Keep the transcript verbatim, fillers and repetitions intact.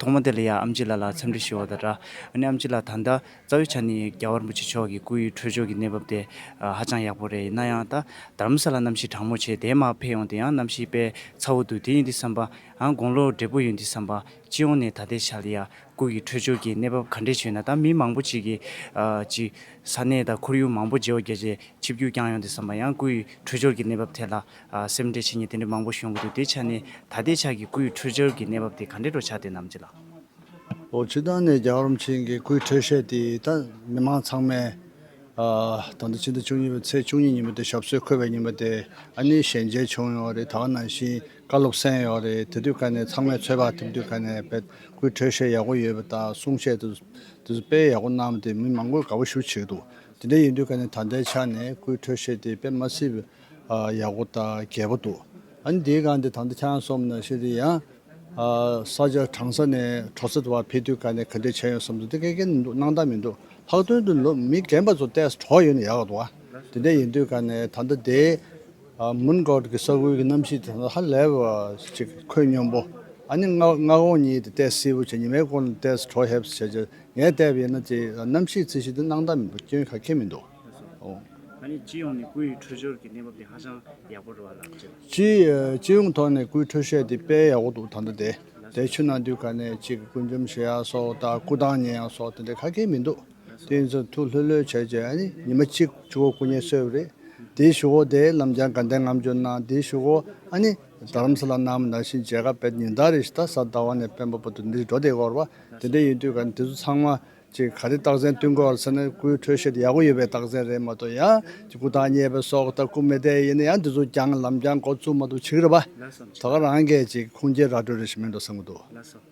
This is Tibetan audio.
ཐོག་མ་དེ་ལ་ཡ་ཨམ་ཆི་ལགས་ལ་འཚམས་འདྲི་ཞུ་བ་དང་སྦྲགས། ཨ་ནི་ཨམ་ཆི་ལགས་ད་ལྟ་རྩ་བའི་ཆ་ནས་རྒྱལ་བ་རིན་པོ་ཆེ་མཆོག་གི་སྐུ་ཡི་འཕྲོད་སྦྱོར་གྱི་གནས་བབ་དེ་ཨ་ཧ་ཅང་ཡག་པོ་རེད། ཡིན་ན་ཡང་ད་རྡ་རམ་ས་ལ་གནམ་གཤིས་གྲང་མོ་བྱས་དེ་མར་ཕེབས་ཡོང་དུས་ཡང་གནམ་གཤིས་དཔེ་ཚ་བོ་འདུག་དེ་ཡིན་དུས་ཙམ་པ་ཨང་དགུང་ལོ་བགྲེས་པོ་ཡིན་དུས་ཙམ་པ་སྤྱི་ཡོངས་ནས་ད་ལྟའི་ཆ་ལ་ཡ་སྐུ་ཡི་འཕྲོད་སྦྱོར་གྱི་གནས་བབ་ག་འདྲས་བྱུང་ན། ད་མི་མང་པོ་ཅིག་གིས་ཨ་ཅིག་ས་གནས་དང་ཁོར་ཡུག་མང་པོ་བརྗེ་བོ་བརྒྱབ་བྱས་ཆིབས་བསྒྱུར་བསྐྱངས་ཡོང་དུས་ཙམ་པ་ཡང་སྐུ་ཡི་འཕྲོད་སྦྱོར་གྱི་གནས་བབ་ཐད་ལ་ཨ་སེམས་ཁྲལ་བྱེད་མཁན་དེ་འདྲ་མང་པོ་ཞིག་ཡོང་གི་འདུག་དེ་ཆ་ནས་ད་ལྟའི་ཆ་གི་སྐུ་ཡི་འཕྲོད་སྦྱོར་གྱི་གནས་བབ་དེ་ག་འདྲས་འགྲོ་ཆགས་བསྡད་ནམ་ཅི་ལགས། ཨོ་སྤྱིར་བཏང་ནས་རྒྱལ་བ་རིན་པོ་ཆེ་གི་སྐུའི་འཕྲོད་བཞེས་དེ་ད་མི་མང་ཚང་མས་ཨ་ད་ལྟ་ཕྱི་ཟླ་བཅུ་གཉིས་པའི་ཚེས་བཅུ་གཉིས་ཉིན་མོ་དེ་ཞབས་སོར་འཁོད་པའི་ཉིན་མོ་དེ་ཨ་ནི་ཞལ་མཇལ་བྱུང་ཡོད་རེད། ད་ག་ནང་བཞིན་བཀའ་སློབ་གསན་ཡོད་རེད། དེ་དུས་ཀ་ནས་ཚང་མས་ཚོད་དཔག་ཐེབས་དུས་ཀ་ནས་དཔེ་སྐུའི་འཕྲོད་བཞེས་ཡག་པོ་ཡོད་པ་དང་གསུང་བཤད་དེ་དེ་ཚོ་དཔེ་ཡག་པོ་གནང་བ་དེ་མི་མང་པོས་དགའ་པོ་ཞེ་པོ་བྱེད་ཀྱི་འདུག་དེ་འདྲ་ཡིན་དུས་ཀ་ནས་ད་ལྟའི་ཆ་ནས་སྐུའི་འཕྲོད་བཞེས་དེ་དཔེ་མ་སྲིད་པའི་ཨ་ཡག་པོ་དང་རྒྱས་པོ་འདུག་ཨ་ནི་དེའི་སྒང་དེ་ད་ལྟ་ཁྱེད་རང་གསུངས་ནང་བཞིན་དེ་ཡང་ཨ་ས་ཆ་གྲང་ས་ནས་དྲོ་ས་དུ་བ་ཕེབས་དུས་ཀ་ནས་ག་འདྲས་བྱས་ཡོད་བསམ་ཚུལ་དེ་ག་གེ་མི་འདུག་སྣང་དག་མི་འདུག་ལྷག་དོན་དུ་ལོ་མི་རྒན་པ་ཚོ་ཏོག་ཙམ་དྲོ་ཡོད་ན་ཡག་ག་འདུག་ཨ་དེ་འདྲ་ཡིན་དུས་ཀ་ནས་ད་ལྟ་དེ་ཨ་མུན་གོར་གྱི་ས་ཁུལ་གྱི་གནམ་གཤིས་དེ་ཚོ་ཧ་ལས་པ་ཅིག་ཁོད་སྙོམས་པོ། ཨ་ནི་སྔ་སྔ་དགོང་གཉིས་དེ་ཏོག་ཙམ་བསིལ་པོ་བྱས། ཉི་མའི་གུང་ལ་ཏོག་ཙམ་དྲོ་ཧེབ་བྱས་བྱས། ངས་བལྟས་པ་ཡིན་ན་དེ་གནམ་གཤིས་རྩི་གཞི་དེ་སྣང་དག་མི་འདུག་སྐྱོན་ག་གེ་མི་འདུག་ཨོ། ཨ་ནི་སྤྱི་ཡོངས་ནས་སྐུ་ཡི་འཕྲོད་སྦྱོར་གྱི་གནས་བབ་དེ་ཧ་ཅང་ཡག་པོ་རེད་བ་ལགས་ཅེ། སྤྱི་ཨ་སྤྱི་ཡོངས་ཐོག་ནས་སྐུའི་འཕྲོད་བཞེས་དེ་དཔེ་ཡག་པོ་འདུག་ད་ལྟ་དེ་དེ་ཆུ་ནང་དུས་ག་ནས་ཅིག་སྐུ་འཇོམས་བྱེད་ཡག་སོགས་དང་སྐུ་ཐང་ཉལ་ཡག་སོགས་དེ་འདྲ་ག་གེ་མི་འདུག་དེ་ཡིན་ཙང་ཐུགས་ལྷོད་ལྷོད་བྱས་བྱས་ཨ་ནི་ཉི་མ་གཅིག་ཆུ་འཁོར་སྐུ་ཉལ་གསོས་པ་རེད། དེའི་གཞུག་གུ་དེ་ལམ་སྦྱང་དགའ་ལྡན་ལྔ་མཆོད་གནང་། དེའི་གཞུག་གུ་ཨ་ནི་རྡ་རམ་ས་ལ་གནང་བ་ནང་བཞིན་མཇལ་ཁ་དཔེ་ཉིན་ལྟར་རེ་བཞིན་ད་གཟའ་ཟླ་བ་ནས་སྤེན་པ་བར་དུ་འདི་འགྲོ་བསྡད་ཀྱི་ཡོད་རེད་བ། དེ་འདྲ་ཡིན་དུས་ག་ནས་དེ་ཚོ་ཚང་མ་ཅིག་ག་རེ་རྟགས་མཚན་སྟོན་དགོས་རེད་ཟེར་ན། སྐུའི་འཕྲོད་བཞེས་དེ་ཡག་པོ་ཡོད་པའི་རྟགས་མཚན་རེད་མ་གཏོགས། ཡང་ཅིག་སྐུ་ཐང་རྙེད་པའི་སོགས་དང་སྐུ་མི་བདེ་ཡིན་ན་ཡང་དེ་ཚོ་སྦྱང་ལམ་སྦྱང་འགོ་བཙུགས་མ་གཏོགས་བྱེད་ཀྱི་རེད་བ། ད་ག་རང་གིས་ཅིག་ཁུངས་སྐྱེལ་ར་སྤྲོད་རེ་ཞིག་མིན་འགྲོ་བསམ་གྱི་འདུག་ལགས་སོ།